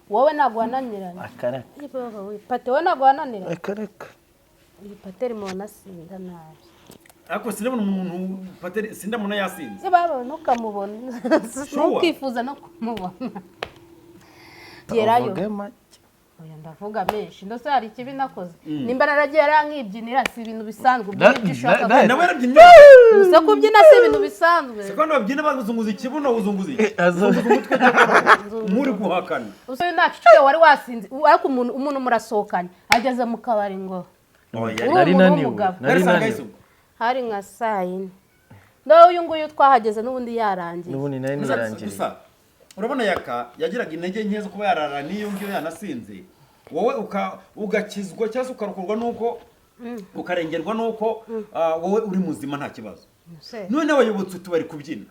Wowe ntabwo wananiranye. Akareka. Pate, wowe ntabwo wananiranye. Reka reka. Uyu pateri mubona asinda nabi. Ariko sindabona umuntu pateri, sindamubona yasinze. Niba ntukamubona, ntukifuza no kumubona, gerayo. Uvuge make. Oya, ndavuga menshi. Ndose hari ikibi nakoze? Nimba naragiye arankibyinira, si ibintu bisanzwe. Ubwo nibyo ushaka? Nawe yarabyinnye. Gusa kubyina si ibintu bisanzwe. Siko babyina bazunguza ikibuno, uzunguza iki? Azo- Nk'uri guhakana. Usa nta cyo wari wasinze, ariko umuntu murasohokanye, ageze mu kabari ngo Oya. Uri Nari umuntu naniwe. w'umugabo. Nari Nari naniwe. naniwe. Hari nka saa 4. Nawe uyu nguyu twahageze n'ubundi yarangiye. N'ubundi nari nirangiriye. Gusa urabona Yaka yagiraga intege nke zo kuba yarara n'iyo ngiyo yanasinze, wowe ugakizwa cyangwa se ukarokorwa n'uko, ukarengerwa n'uko wowe uri muzima, nta kibazo. Se, None abayobotse utubari kubyina.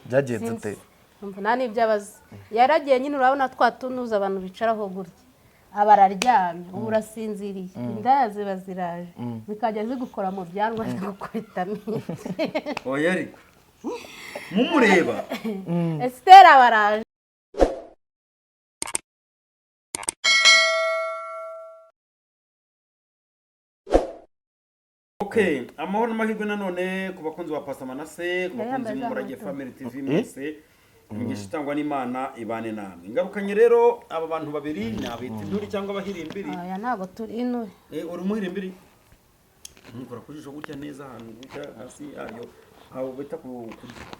Byagenze sinzi. ute? Umva, nta n'ibyo abazi. Yaragiye nyine, urabona twa tunuza abantu bicaraho gutya, aba araryamye, ubu urasinziriye, indaya ziba ziraje, zikajya zigukora mu byanwa, zigukubita minsi. Oya, ariko mumureba. Esiteri aba araje. Okay, amahoro n'amahirwe nanone ku bakunzi ba Pastor Manase, ku bakunzi Yambaye za b'Umurage nkweto. Family TV mwese, imigisha itangwa n'Imana ibane namwe. Ngarukanye rero aba bantu babiri, ni abita inturi cyangwa abahirimbiri. Oya, ntabwo turi ino. Eh, uri umuhirimbiri? Ntukora ku jisho gutya neza, ahantu gutya hasi yayo, aho bita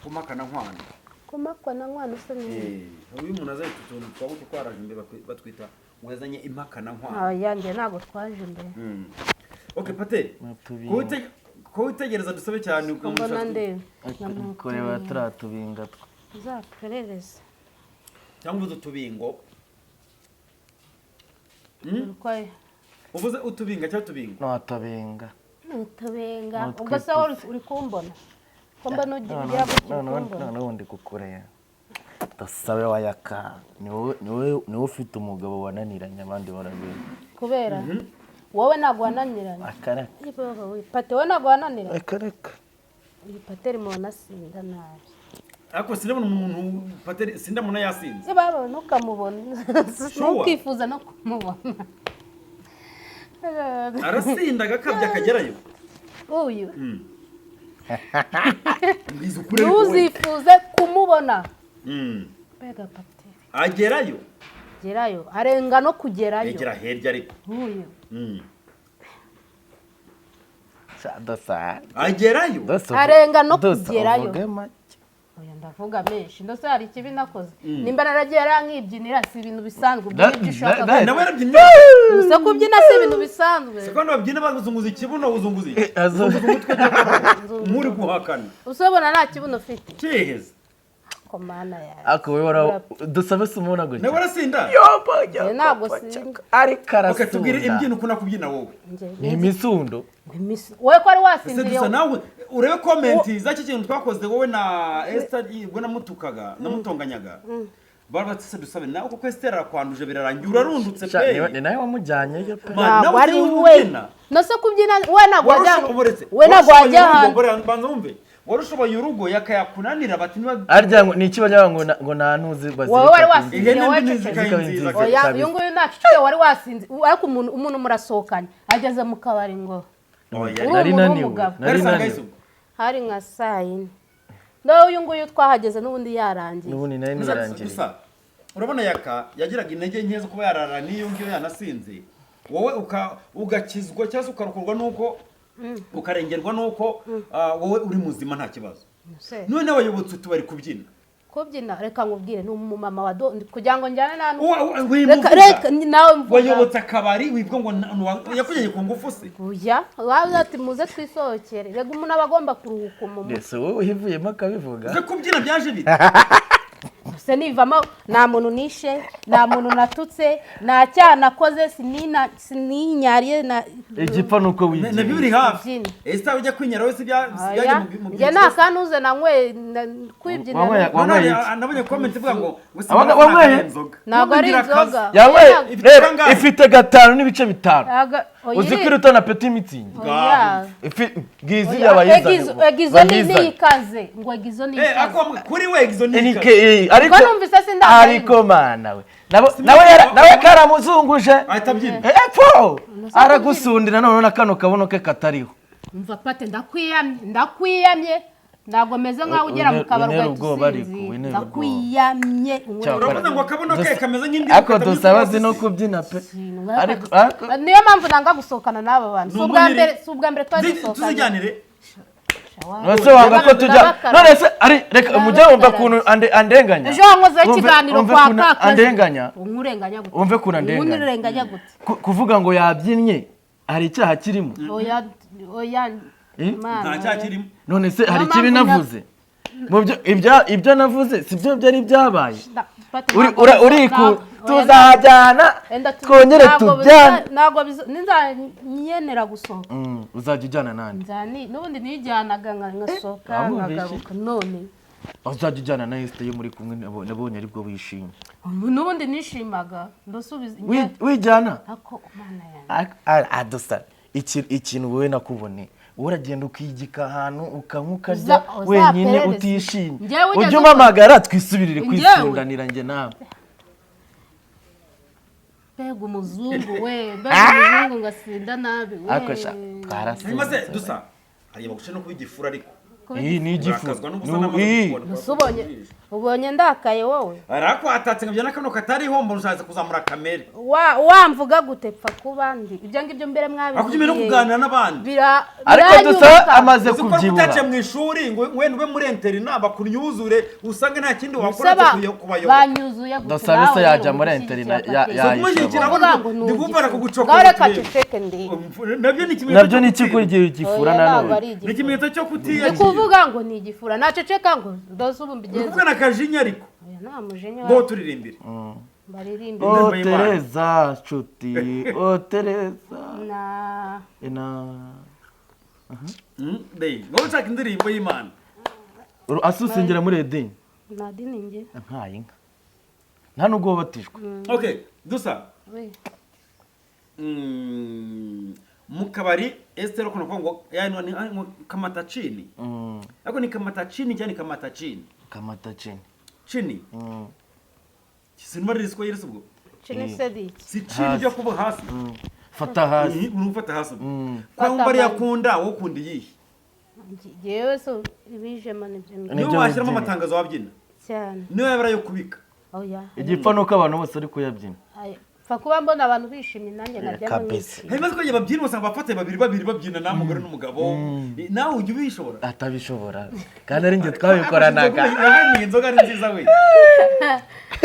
kumakana nkwano. Kumakwa na nkwano usa neza. Eh, uyu umuntu azahita utuntu twa gutya twaraje imbere, batwita ngo yazanye impakana nkwano. Oya, njye ntabwo twaje imbere. Okay, Pate, Natubinga. ko witegereza dusabe cyane. Mbona ndeba. Kureba turiya tubinga two. Uzaperereze. Cyangwa uvuze utubingo. Urwaye. Uvuze utubinga cyangwa utubingo? Ni utubinga. Utubenga. Ni Ubwo se wowe uri kumbona ko mbona ugira gutya, uri kumbona? Noneho ndi kukureba. Dusabe wa Yaka, ni wowe ufite umugabo wananiranye, abandi baragwira. Kubera wowe ntabwo wananiranye. Akareka. Pate, wowe ntabwo wananiranye. Reka reka. Uyu pateri mubona asinda nabi. Ariko sindabona umuntu pateri, sindamubona yasinze. Niba ntukamubona, ntukifuza no kumubona. Arasinda agakabya akagerayo. Uyu Mbwiza ukuri ariko wowe. ntuzifuze kumubona. Mbega pateri! Agerayo. Gerayo, arenga no kugerayo. Egera hirya ariko. Uyu. Sha, Dosa. Agerayo. Dosa, Arenga no Dosa, kugerayo. uvuge make. Oya, ndavuga menshi. Ndose hari ikibi nakoze? Nimba naragiye arankibyinira, si ibintu bisanzwe. Ubwo nibyo ushaka? Nawe yarabyinnye. Gusa kubyina si ibintu bisanzwe. Siko babyina bazunguza ikibuno, uzunguza iki? Azo- Nk'uri guhakana. Usobona nta kibuno ufite. Cyeheza. Ko mana yawe! Ariko wowe Dusabe si umubona gutya. Nawe arasinda. Njye ntabwo sinda. Ariko Okay, tubwire arasunda. imbyino ukunda kubyina wowe. Njye Ni imisundo. Wowe ko wari Ese wasinziriye. dusa nawe urebe comment z'iki kintu twakoze wowe na Esther, ubwo namutukaga, namutonganyaga, bari bati: "Se dusabe nawe kuko Esther arakwanduje, birarangiye urarundutse Sha, pe." ni nawe wamujyanyeyo pe. Ma- Ntabwo nawe ari uzi we. kubyina. Nose kubyina we ntabwo wajya Warushoboretse. we ntabwo wajya ahantu. Banza wumve, warushoboye urugo yakayakunanira bati niba Arya ngo ni iki bajya ngo ngo nta ntuzi bazirika Wowe wari ku wasinziriye. Ihene Wowe mbi ceceka. ntizikaye nziza. Oya. Kabisa. Uyu nguyu nta cyo wari wasinze, ariko umuntu murasohokanye, ageze mu kabari ngo Oya. Uri Nari umuntu naniwe. w'umugabo. Nari Nari naniwe. Hari nka saa 4. Nawe uyu nguyu twahageze n'ubundi yarangiye. N'ubundi nari nirangiriye. Gusa urabona Yaka yagiraga intege nke zo kuba yarara n'iyo ngiyo yanasinze, wowe ugakizwa cyangwa se ukarokorwa n'uko, ukarengerwa n'uko wowe uri muzima, nta kibazo. Se, None abayobotse utubari kubyina. Kubyina, reka nkubwire, ni umumama wa do kugira ngo njyane nta Wimuvuga. Reka reka, nawe mvuga. Wayobotse akabari wibwa ngo yakujyanye ku ngufu se? Oya, waza ati muze twisohokere. Rega umuntu aba agomba kuruhuka mu mutwe. Mbese wowe uhivuyemo akabivuga. Uze kubyina byaje bite? Se nivamo, nta muntu nishe, nta muntu natutse, nta cyaha nakoze, sininyariye na Igipfa ni uko Nabyo biri wigira. hafi. Kubyina. Ese ujya kwinyara wese Oya, byajya mu njye nta kantuze nanyweye kwibyina. Wanyweye iki? Nabonye comment ivuga ngo Wanyweye? ari inzoga. Ntabwo ari Ngira akazi. inzoga. Yanyweye. Ifite Reba, kangahe? ifite 5.5. Oya, Uzi ko iruta na Petit Mützig. Oya. Ngizi Oya, abayizanye. Egizo ni ikaze, ngo egizo ni Eh, ikaze. ako kuri we izo ni Ni ikaze. ariko Ubwo numvise sindakayinywa. ariko mana we. Nawe karamuzunguje. Ahita abyina. Epfo aragusundira none na kano kabono ke katariho. Umva pate, ndakwiyamye, ndakwiyamye, ntabwo meze nkaho ugera mu kabari Winera ugahita ubwoba ariko, usinzira. winera ubwoba. Ndakwiyamye. Cyakora. Uravuze ngo akabuno ke kameze nk'indi. Ariko dusaba azi no kubyina pe, ariko Niyo mpamvu nanga gusohokana n'aba bantu. Si ubwa Ni mbere, si ubwa mbere twari dusohokanye. Tuzijyanire. None wanga ko tujya? None se ari reka mujye wumva ukuntu andenganya. Ejo wankozeho ikiganiro Wumve kwa ukuntu kakazi. andenganya. Unkurenganya gute? Wumve ukuntu andenganya. Unkurenganya gute? Kuvuga ngo yabyinnye hari icyaha kirimo? Oya, oya. Eh? Mana, Nta cyaha kirimo. None se hari Niyo ikibi mpamvu navuze mu byo ibyo navuze si byo byari byabaye? Pate, Uri ntabwo uriku oya, tuzajyana enda twongere ntabwo tujyane. Ntabwo ninzanyenera gusohoka. Uzajya ujyana nande? N'ubundi nijyanaga nkasohoka Wamwumvise? nkagaruka none. Uzajya ujyana na Esther iyo muri kumwe, nabonye aribwo wishimye. N'ubundi nishimaga ndasubiza. Wijyana. Ako mana yanjye. Adusa ikintu wowe nakubone, wowe uragenda ukigika ahantu ukanywa ukarya Uzaperereze. wenyine utishimye. Njyewe ugeze Ujye umpamagara twisubirire Njyewe? kwisundanira njye nawe. Mbega umuzungu we, mbega umuzungu ngasinda nabi we. Ariko sha Hanyuma se twarasinze. dusa hari bagusha no kuba igifura ariko. Iyi ni igifu. Urakazwa n'ubusa Ni- n'amazi iyi. kubona. Gusa ubonye ndakaye wowe. Arakwatatse ngo byana kano katariho, mbona ushatse kuzamura kamere. Wamvuga gute? Pfa kuba ndi ibyo ngibyo mbere Akujya no mwabivugiye. kuganira n'abandi. Ariko dusa Biranyubaka. amaze Uzi ko kubyibuha. utaciye mu ishuri ngo wenda ube muri interina bakunyuzure usange nta kindi wakora Saba uretse kubayobora. banyuzuye gute? Dusabe se Nawe yajya rero muri ugushyigikira interina Pate. Kumushyigikira Uvuga ahubwo ngo ni ndi kumva ugifu. kugucokora Ngaho reka uturere. ceceke ndi. Nabyo ni ikimenyetso Nabyo ni cyo ikikugira igifura. Oya, ntabwo Nanone ari Ni igifura. ikimenyetso cyo Ndi kutiyakira. kuvuga ngo ni igifura, naceceka ngo ndose ubu Uri mbigenze. kuvuga na kajinya ariko. Oya, nta mujinya. Ngo turirimbire. Baririmbe. O Indirimbo y'Imana. Tereza nshuti, o Tereza Na ina. Dey, ngo ushaka indirimbo y'Imana. Asusengera muri Edeni? Nta dini njye. Ntaye inka, nta nubwo wabatijwe. Okay, dusa. We. Mu kabari Esther ukuntu kuvuga ngo yani ni ngo kamatachini. Ariko ni kamatachini cyangwa ni kamatachini? Kamatachini. Chini. Sinumva risiko yirisi ubwo. Chini se iki? Si chini byo kuba hasi. Fata hasi. Uri gufata hasi ubwo. Kwa Fata wumva ariyo hasi. akunda, wowe ukunda iyihe? Njyewe so ibijema nibyo Nibyo Niyo washyiramo wibyina. amatangazo wabyina. Cyane. Niyo yaba ari ayo kubika. Oya. Igipfa nuko abantu bose ari kuyabyina. Ay, pfa kuba mbona abantu bishimye nanjye nkajyamo Kabisa. nishimye. Hari maze ko babyina usanga bafate babiri babiri babyina nta mugore n'umugabo. Nawe ujya ubishobora? Atabishobora kandi ari njye twabikoranaga. Yahamye inzoga ari nziza we.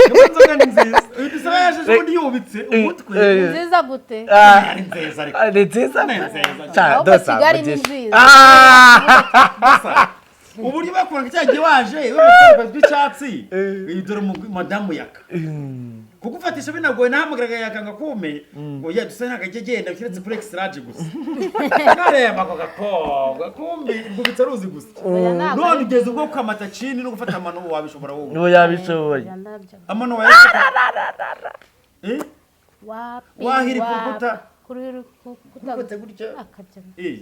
Niba inzoga ni nziza. Uyu dusaba yaje ubundi yubitse umutwe. Ni nziza gute? Ari nziza ariko. Ni nziza. Ni nziza. Cya, Ahubwo dosa, Kigali ni mugisha. nziza. Gusa uburyo bakoraga cya gihe waje wambaye rw'icyatsi. Dore madamu yaka. Kugufatisha binagoye, nahamagaraga yaka ngo akume ngo ya dusa ntabwo ajya agenda keretse kuri extra gusa. Nareba ako gakobwa kumbi ngubitse aruzi gusa. Oya, ntabwo None ari ugeze ubwo kamata chini no gufata amano wabishobora wowe? Niwe yabishoboye. Oya, ndabyo. Amano wayafata. Eh? Wapi? Wahirika wapi. urukuta. Kuri urukuta. Ufate gutya. Akajya. Eh.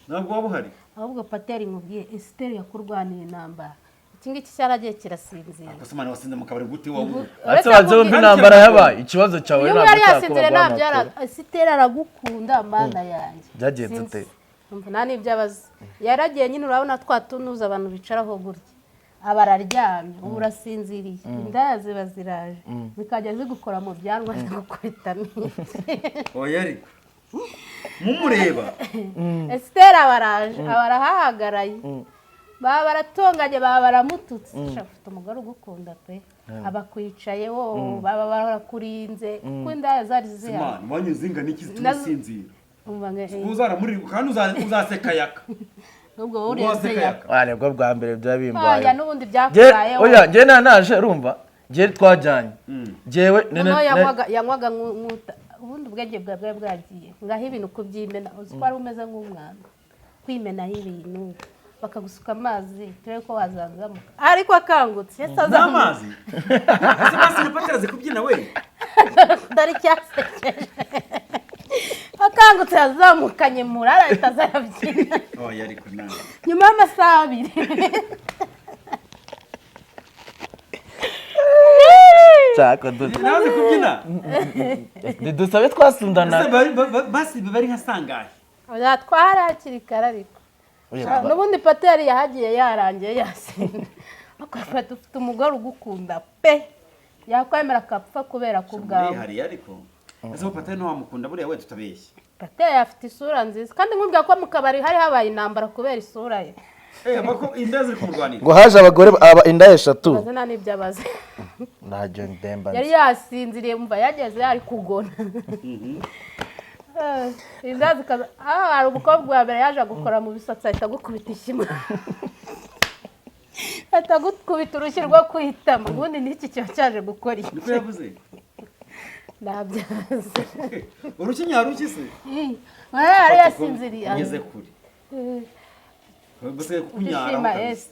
Ntabwo waba uhari. Ahubwo pateri nkubwiye, Esiteri yakurwaniye intambara, iki ngiki cyaragiye kirasinzira. Gusa mwana wasinze mu kabari gute wowe? Ese wanze wumva intambara yabaye ikibazo cyawe? Iyo Ntabwo yari yasinziriye cyakuba ntabyo amakuru. Esiteri aragukunda mana yanjye. Byagenze Sinzi. ute? Umva, nta n'ibyo abazi, yaragiye nyine urabona twa tunuza abantu bicaraho gutya, aba araryamye ubu urasinziriye, indaya ziba ziraje zikajya zigukora mu byanwa zigukubita Oya ariko. Mumureba. Esiteri aba araje aba arahahagaraye, baba baratonganye, baba baramututse. Sha, ufite umugore ugukunda pe, abakwicaye wowe baba barakurinze kuko indaya zari zihari. Imana wanyuze ingana iki zituma usinzira? Umva ngo, eh, Uzaramuri kandi uzaseka yaka. Nubwo wowe urenze Uzaseka yaka. yaka. Ah, nibwo bwa mbere byaba bimbaye. Oya, n'ubundi byakubayeho. Oya, njye naje urumva njye twajyanye njyewe Noneho yanywaga nk'uta ubundi ubwenge bwawe bwari bwagiye ngaho ibintu kubyimena, uzi ko wari umeze nk'umwana kwimenaho ibintu bakagusuka amazi turebe ko wazanzamuka, ariko akangutse yesi azamutse. N'amazi. Ese basi nipatiraze kubyina we. Dore icyasekeje, akangutse yazamukanye murara ahita azarabyina. Oya ariko nawe. Nyuma y'amasaha 2. Shaka Nawe uzi kubyina? Dusabe twasundana. Ese basi bari nka sangahe? Oya, twari hakiri kare ariko. Oya, N'ubundi pateri yahagiye yarangiye yasinda. Ariko Pati, ufite umugore ugukunda pe, yakwemera akapfa kubera ku bwawe. Murihariye ariko. Ese wowe Pateri ntiwamukunda buriya we, tutabeshye? Pateri afite isura nziza, kandi nkubwira ko mu kabari hari habaye intambara kubera isura ye. Eh, bako inda ziri kumurwanira. Ngo haje abagore aba inda eshatu. Amazina n'ibyo abaze. Ntabyo ndemba. Yari yasinziriye, mva yageze yari kugona. Inda zikaza. Hari umukobwa wa mbere yaje gukora mu bisatsi, ahita agukubita ishyima, ahita agukubita urushyi rwo kwitama. Ubundi n'iki kiba cyaje gukora iki? Niko yavuze. Ntabyazi. Urushyi nyarushyi se? Yari yasinziriye. Ngeze kure. Basigaye kukunyaraho Ndishima kabisa. esi.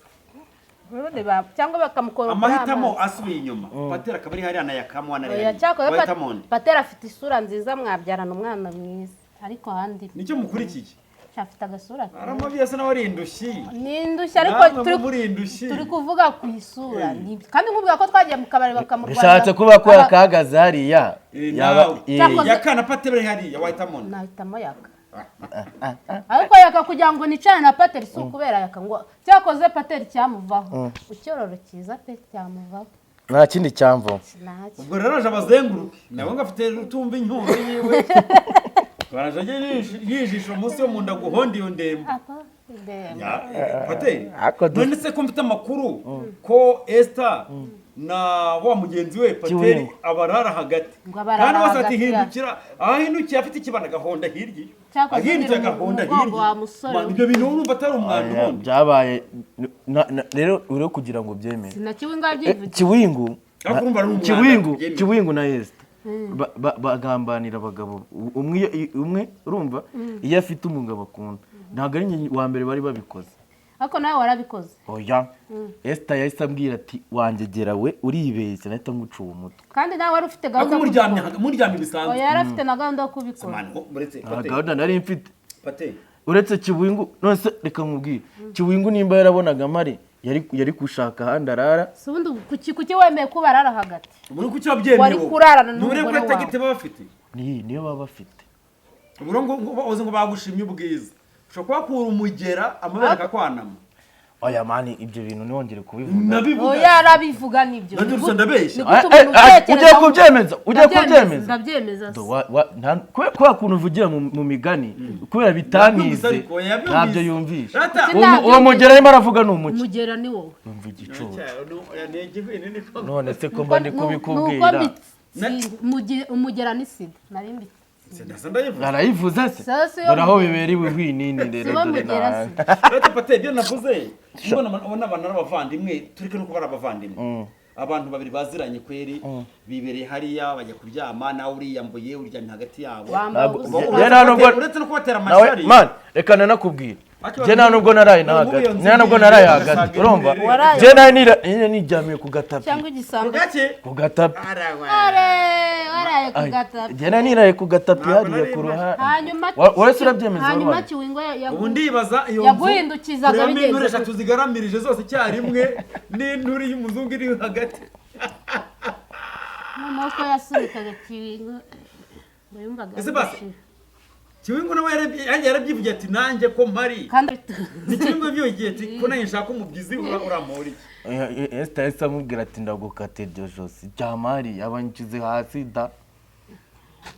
Ubundi cyangwa bakamukora. Amahitamo asubiye inyuma, Pateri akaba ari hariya na Yakamwa na Oya, Rehani. cyakora Wahitamo nde? Patera afite isura nziza, mwabyarana umwana mwiza, ariko ahandi Nicyo mukurikiye. Afite agasura keza. Aramubwiye asa nawe ari indushyi. Ni indushyi ariko Namwe turi muri indushyi. Turi kuvuga ku isura. Kandi nkubwira ko twagiye mu kabari bakamurwanya. Bishatse kuba ko yakahagaze hariya yaba Nawe. Cyakoze- Yakana Pateri bari hariya, wahitamo nde? Nahitamo Yaka, ariko Yaka kugira ngo nicane na Pateri si ukubera Yaka, ngo cyakoze Pateri cyamuvaho, icyororo cyiza pe, cyamuvaho. Nta kindi cyamvo. Ntacyo. Ubwo rero aje abazenguruke nawe ngo afite rutumva incyuro yiwe, baraje ajye yijisha munsi yo mu nda guhonda iyo ndembo. Apa, ndembo. Ya, Pateri, Ako none se ko mfite amakuru ko Esther na wa mugenzi we Pateri Kiwingu. abarara hagati, Ngo abarara kandi bose ati hagati ya- hindukira, aho ahindukiye afite ikibana agahonda hirya iyo, Cyakoze ahindukiye ngira agahonda umugongo hirya. wa musore. Man, ibyo bintu urumva atari umwanda Oya, ubundi? Byabaye rero uri kugira ngo ubyemere. Sinakiwe ngo abyivuge. Kiwingu Ariko urumva ari umwanda, Kiwingu tubyemere. Kiwingu na Esther bagambanira abagabo. Umwe umwe urumva iyo afite umugabo akunda, ntabwo ari njye wa mbere bari babikoze. Ariko nawe warabikoze. Oya, Esther yahise ambwira ati: "Wangegera we, uribeshya, nahita nguca uwo mutwe." Kandi nawe wari ufite gahunda Ariko yo muryamye kubikora. muryamye bisanzwe. Oya, yari afite na gahunda yo kubikora. Man, oh, muretse Nta Pateri, gahunda nari mfite. Pateri. Uretse Kiwingu. None se reka nkubwire, Kiwingu nimba yarabonaga mpari yari gushaka ahandi arara. Si ubundi kuki wemeye ko barara hagati? Ubu ni kuki wabyemeye Wari wowe? kurarana Nturebe n'umugore ko wawe. atagite baba bafite. Niyo baba bafite. Ubu rero ngo uzi ngo bagushimye ubwiza, ushobora kuhakura umugera amabere akakwanama. Oya man, ibyo bintu ntiwongere kubivuga. Nabivuga. Oya, arabivuga nibyo. Nanjye gusa ndabeshya. Ni gute umuntu utekereza Ugiye kubyemeza, ugiye kubyemeza. Ndabyemeza. Do, kubera ukuntu uvugira mu migani, kubera bitanize. Yabyumvise ariko, yabyumvise. Ntabyo yumvishe. Rata. Kuki Uwo ntabyumvise? mugera arimo aravuga ni umuki? Umugera ni wowe. Yumva igicucu. Ni igihwini niko. None se ko mba ndi Nuko kubikubwira? umugera ni sida nari mbitse. Ndasa ndayivuze. Arayivuze se? Sasa iyo Dore aho mugera- bibera ibihwinini rero. Sibo Dore mugera nawe. sida. Rata Pate, ibyo navuze, mbona ubona abantu ari abavandimwe, tureke no kuba ari abavandimwe, abantu babiri baziranye kweri, bibereye hariya bajya kuryama, nawe uriyambuye uryamye hagati yabo. Wambaye Ntabwo- ubusa. Njye nta nubwo- Uretse no kubatera Nawe amashyari. man, reka nanakubwira, Ariko njye nta nubwo naraye na Muri hagati, iyo nzu nta nubwo ngiye naraye ugasanga hagati, urumva? Waraye. Njye nari nyine niryamiye ku gatapi. Cyangwa igisambo. Gake. Ku gatapi. Are, waraye ku Ay, gatapi. njye nari niraye ku gatapi Ntabwo hariya nari ku mpari. ruhande. Hanyuma Uretse urabyemeza, hanyuma wabaye? Kiwingo Ubu ndibaza iyo nzu yaguhindukizaga kureba bigenze n'intore gute? eshatu zigaramirije zose icyarimwe n'inturi y'umuzungu iri hagati. Noneho ko yasunikaga Kiwingo ngo yumvaga Ese basi, arishimye. Kiwingu nawe yarabyivugiye ati: "Nanjye ko mpari." Kandi Ni Kiwingu yabyivugiye ati: "Ko nanjye nshaka umubyizi, urampora iki?" Esther yahise amubwira ati: "Ndagukata iryo josi ryamari." Abanshyize hasi da,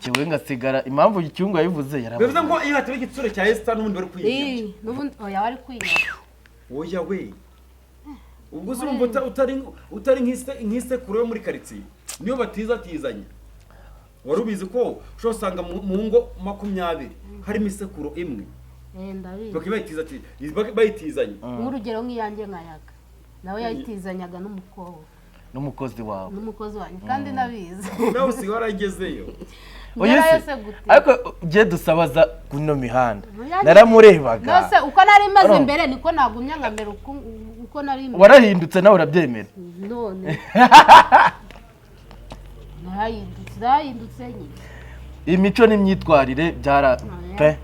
Kiwenga asigara. Impamvu Kiwenga yabivuze, Bivuze yarabaye. ngo iyo hataba igitsure cya Esther n'ubundi bari kwiyemera. Ii, n'ubundi oya, wari kwinyara. Oya we, ubwo se urumva utari nk'isekuru yo muri karitsiye niyo batizatizanya? Wari ubizi ko ushobora usanga mu ngo 20 harimo isekuru imwe? Eh, ndabizi. Bakaba bayitizanya. Nk'urugero nk'iyanjye nkayaga nawe yayitizanyaga n'umukobwa. N'umukozi wawe. N'umukozi wanjye, kandi nabizi. Nawe usigaye waragezeyo. Oya Ngerayo se, se gute? Ariko ujye dusabaza kuno mihanda. Oya, Naramurebaga. Nose uko nari maze Urumva? imbere niko nagumya nkamera uko nari imbere. Warahindutse nawe, urabyemera? None narahindutse, narahindutse nyine. Imico n'imyitwarire byara Oya. pe.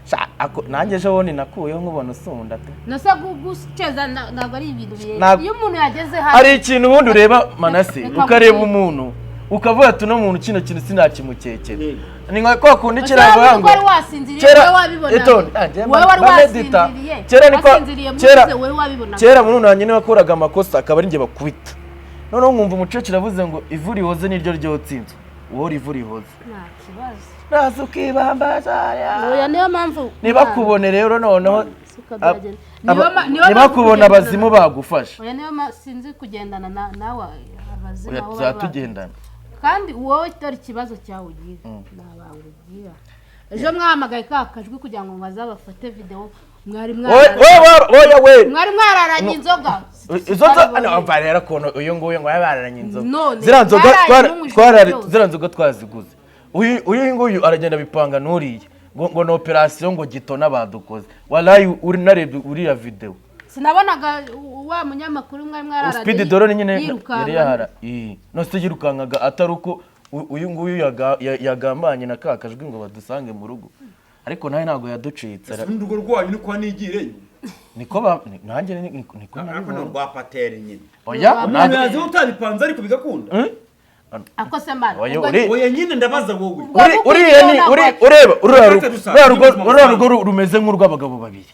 Sha, nanjye ejo bundi nakuyeho nkubona usunda pe. Nase guceza ntabwo ari ibintu birebire. Iyo umuntu yageze hano Hari ikintu ubundi ureba, Manase, Reka ukareba nkubwire. umuntu ukavuga ati uno muntu kino kintu sinakimukekera. Yego. Ni nka kwa kundi Ese kera wowe bavuga ngo wari wasinziriye, kera wowe wabibonaga. Etonde, ah, njye Wowe wari mba medita. wasinziriye. Kera niko Wasinziriye muri kera se, wowe wabibonaga. Kera murumuna wanjye niwe wakoraga amakosa akaba ari njye bakubita. Noneho nkumva umukecuru avuze ngo ivu rihoze niryo ryotsa inzu, wowe ivu rihoze Nta kibazo. naza ukibambaza. Oya, niyo mpamvu Ntibakubone rero noneho Siko byagenda. Niyo mpamvu ntibakubone kugendana- abazimu bagufasha. Oya, niyo sinzi kugendana nawe abazimu Oya, aho tuzaba baba. tugendana. Kandi wowe dore ikibazo cyawe ugira, nta banga ugira. Ejo mwahamagaye ka kajwi kugira ngo bazabafate video, mwari Oya, mwararanye, oya, oya we mwari mwararanye inzoga. Izo nzoga umva rero ukuntu uyu nguyu ngo yabararanye inzoga. None, Ziriya nzoga mwaraye munywa ijoro ryose. ziriya nzoga twaziguze. Uyu nguyu aragenda abipanga n'uriya ngo ni operasiyo ngo gitona badukoze. Walayi uri narebye uriya video. Sinabonaga wa munyamakuru mwari mwararanye Speed Drone nyine yirukanka. yari yahara. No se yirukankaga atari uko uyu nguyu yagambanye na ka kajwi ngo badusange mu rugo, ariko nawe ntabwo yaducitse. Ese urundi rugo rwanyu ni kwa nigireyo? Niko nanjye niko Ariko ni nabibonye. urwa pateri nyine. Oya, Urwa Umuntu nanjye yazi utabipanze ariko bigakunda. Ako se mbana Oya, ubwo- Oya nyine, ndabaza wowe. Ubwo uriya ni ntabwo uri wacu. ureba uriya rugo Uretse gusa, uriya rugo ubuzima uriya rugo busanzwe. rumeze nk'urw'abagabo babiri.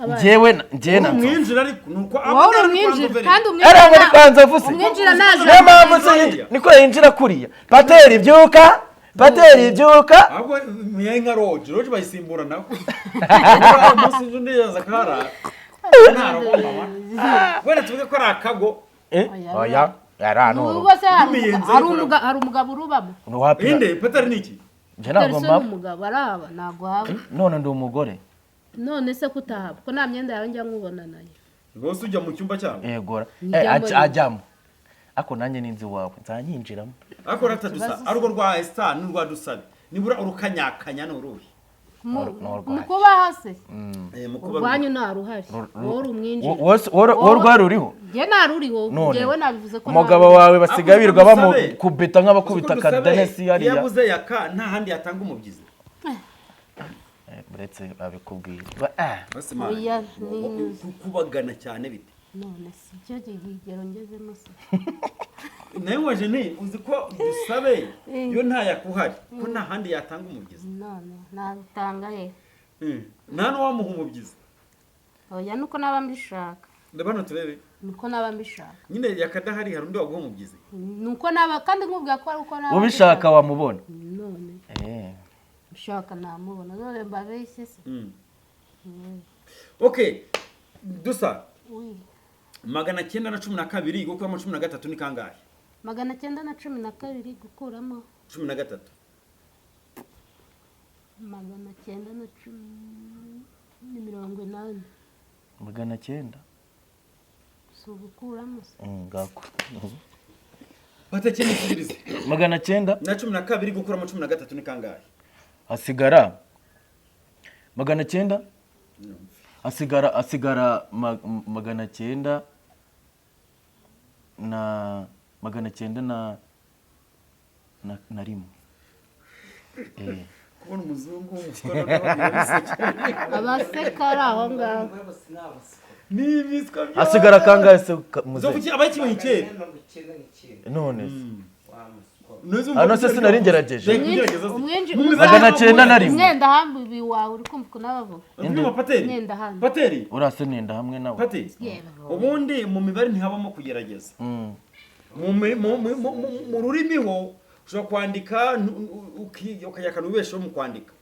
Njyewe na Nzovu. Umwinjira ariko nuko Wowe uri umwinjira kandi Ariya ngo ni umwinjira kwa Nzovu se? Umwinjira naje. Niyo mpamvu se niko yinjira kuriya, pateri byuka, pateri byuka. Ahubwo miye nka roje roje bayisimbura nawe umunsi undi yaza akahara ntaragomba wenda tuvuge ko ari akago. Eh, Oya, oya yari Ubwo se hari N'imiyenzi hari umugabo urubamo? Wapi? Inde pateri ni iki? Njye ntabwo Dore se mpaba. n'umugabo araba ntabwo haba. None ndi umugore. None se kutahaba ko nta myenda yawe njya nkubona nayo? Rwose ujya mu cyumba cyabo? Yegora. Njyamo nyine. Ajyamo ariko nanjye n'inzu iwawe nzanyinjiramo. Ariko ratadusa ari urwo rwa Esther n'urwa Dusabe, nibura urukanyakanya ni uruhe? Ni urwanjye. Mu kubaha se? Eh, mu kuba Urwanyu nta ruhari, wowe uri umwinjira. Wowe rwari ruriho. Njye nta ruriho. None Njyewe nabivuze ko umugabo nta wawe basigaye Ariko birirwa Dusabe- bamukubita nk'abakubita Uzi ko Dusabe akadenesi iyo hariya. abuze yaka nta handi yatanga umubyizi. Uretse babikubwira. Basi man, Oya, ni- kubagana cyane bite? None si cyo kigero ngezemo se? Nawe waje ni uzi ko Dusabe iyo nta yakuhari ko nta handi yatanga umubyizi. None nabitanga he? Nta n'uwamuha umubyizi. Oya, nuko naba mbishaka. Ndabona turebe. Nuko naba mbishaka. Nyine yakadahari hari undi waguha umubyizi. Nuko naba kandi nkubwira ko ari uko naba Ubishaka wamubona. None mbishaka namubona, none mbabeshye se? Okay, Dusa. Uy. 912 gukuramo 13 ni kangahe? 912 gukuramo 13. 980. 900. Si ugukuramo se? Ngako. Batakene kigirize. 900 Na 12 gukuramo 13 ni kangahe? Hasigara 900, hasigara 900 na 900 na rimwe. Kubona umuzungu w'umuswa noneho birabisekeje. Abaseka ari aho ngaho. Ni ibiswa bya Hasigara kangahe se Zo muzehe? kuki abakimenye kera? None se Ntuzi Hano se sinari ngerageje. Reka ugerageza se. Umwinji 901. Umwenda hambi wawe uri kumva ukuntu abavuga. Indi pateri. Mwenda hano. Pateri. Urase nenda hamwe nawe. Pateri. Yewe. Ubundi mu mibare ntihabamo kugerageza. Mu rurimi ho ushobora kwandika ukayakana ubibeshaho mu kwandika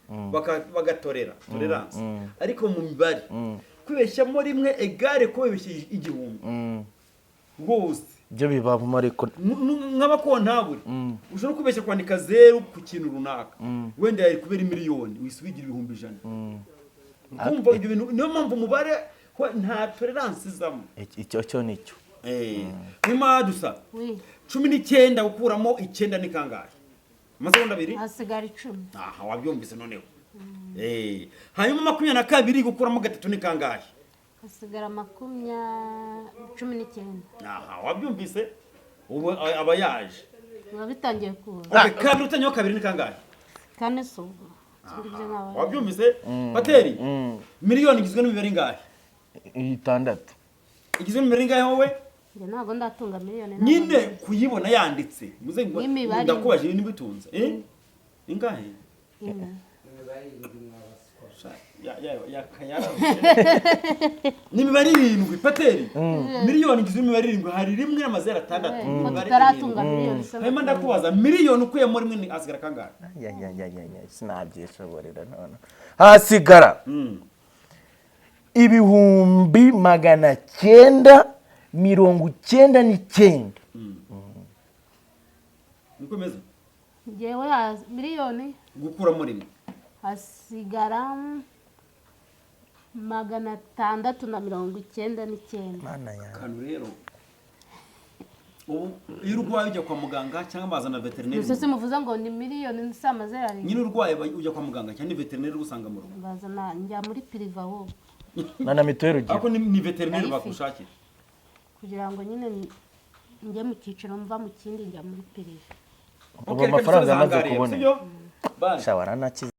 bagatorera tolerance, ariko mu mibare kwibeshyamo rimwe egare ko wibeshye 1000 rwose. Ibyo bibamo ariko. Nk'abakontabure ushobora kwibeshya kwandika zeru ku kintu runaka, wenda yari kubera miliyoni wihise ubigira 100,000. Kumva ibyo bintu, niyo mpamvu umubare ho nta tolerance izamo. Icyo cyo nicyo. Nyuma Dusa. Wi. 19 gukuramo 9 ni kangahe? Amasegonda abiri. Hasigara 10. Aha wabyumvise noneho. Hanyuma 22 gukuramo 3 ni kangahe? Hasigara 19. Aha wabyumvise, ubu aba yaje. Biba bitangiye kuza. Okay, kabiri utanyeho kabiri ni kangahe? Kane si ubwo. Ibyo ntabwo- Wabyumvise, Pateri? Miliyoni igizwe n'imibare ingahe? 6. Igizwe n'imibare ingahe wowe? Njye ntabwo ndatunga miliyoni, ntabwo Nyine nzi. kuyibona yanditse muze ngo N'imibare. ndakubajije niba utunze, eh, ingahe? Ine. Sha, ni imibare 7, Pateri. Miliyoni igizwe n'imibare 7, hari 1 n'amazeru 6. Ko Imibare tutaratunga 7. miliyoni se? Hanyuma ndakubaza, miliyoni ukuyemo 1 ni hasigara kangahe? Ya, ya, ya, ya, ya, sinabyishoborera none. Hasigara 999,000. Niko bimeze. Njyewe miliyoni Gukuramo 1. hasigara 699. Mana yanjye. Akantu rero, ubu iyo urwaye ujya kwa muganga cyangwa bazana veterineri? Gusa simuvuze ngo ni miliyoni si amazeru 7. Nyine urwaye ujya kwa muganga cyangwa ni veterineri usanga mu rugo? Bazana, njya muri privé wowe. Nta na mituweli ugira? Ariko ni veterineri Ndayifite. bagushakira. Kugira ngo nyine njye mu cyiciro mva mu kindi, njya muri privé. Ubu amafaranga amaze kuboneka. Sibyo? Bye. Sha, waranakize.